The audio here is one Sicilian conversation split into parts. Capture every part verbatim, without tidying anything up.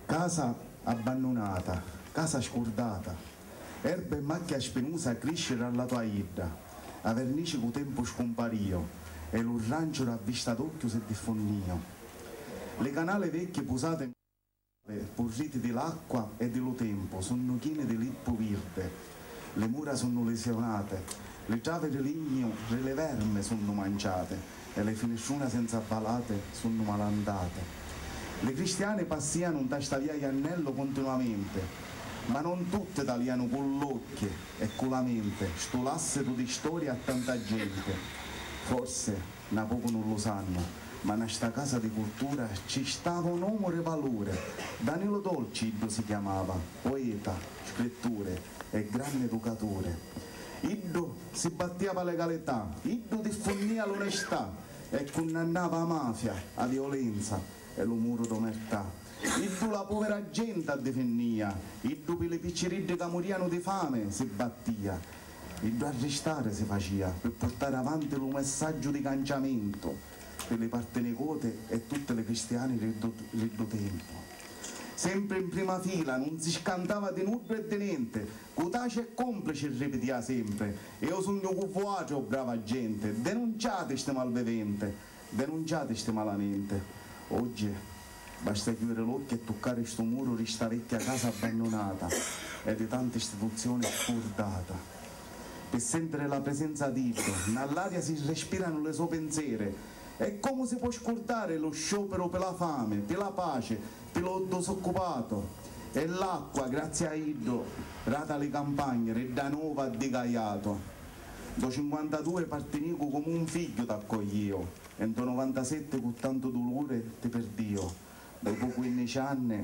Casa abbannunata, casa scurdata, erba e macchia spinusa crisci ra latu a idda, a vernici cu tempu scumparìu e lu ranciu ra vista d'occhiu si diffunnìu. Li canali vecchi pusati purriti di l'acqua e di lu tempu sunnu chini di lippu virdi, li mura sunnu lisionati, li travi di lignu ri li vermi sunnu manciati e li finistruna senza balati sunnu malandati. Li cristiani passianu nta sta via Iannellu cuntinuamenti, ma non tutti talianu cu l'occhi e cu la menti stu lassitu di storia a tanta genti. Forsi na pocu nun lu sannu, ma na sta casa di cultura ci stava un omu ri valuri, Danilo Dolci iddu si chiamava, poeta, scritturi e granni educaturi. Iddu si battia pa legalità, iddu diffunnia l'onestà e cunnannava a mafia, a violenza e lu muru d'omertà. Iddu la povera genti addifinnia, iddu pi li picciriddi ca murianu di fami si battia. Iddu arristari si facia pi purtari avanti lu messaggiu di canciamentu pi li parti nicoti e tutti li cristiani ri ddu, ri ddu tempu. Sempri in prima fila, nun si scantava di nuddu e di nenti, cu taci e complici ripitia sempri: "Iu sugnu cu vuatri, o brava genti, denunciati sti malviventi." Denunciati sti malamenti. Oggi basta chiudiri l'occhi e tuccari stu muru di sta vecchia casa abbannunata e di tanti istituzioni scurdata. Pi sentiri la presenza d'iddu, nna l'aria si respiranu li so pinseri. E comu si pò scurdari lu sciopiru pi la fami, pi la paci, pi lu disuccupatu? E l'acqua, grazia a iddu, rata li campagni, ri dda nova di Caiatu. Ntô cinquantadui parti nicu comu un figghiu t'accogliu e ntô novantasetti cu tantu duluri ti pirdiu. Dopu quinnici anni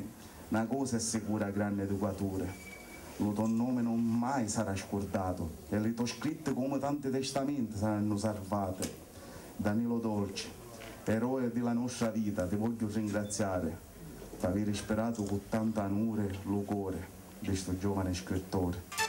na cosa è sicura, granni educaturi, lu to nomi non mai sarà scurdatu e li to scritti comu tanti testamenti sarannu sarvati. Danilo Dolci, eroe di la nostra vita, ti vogghiu ringraziari p'aviri ispiratu cu tantu anuri lu cori di stu giovani scrittori.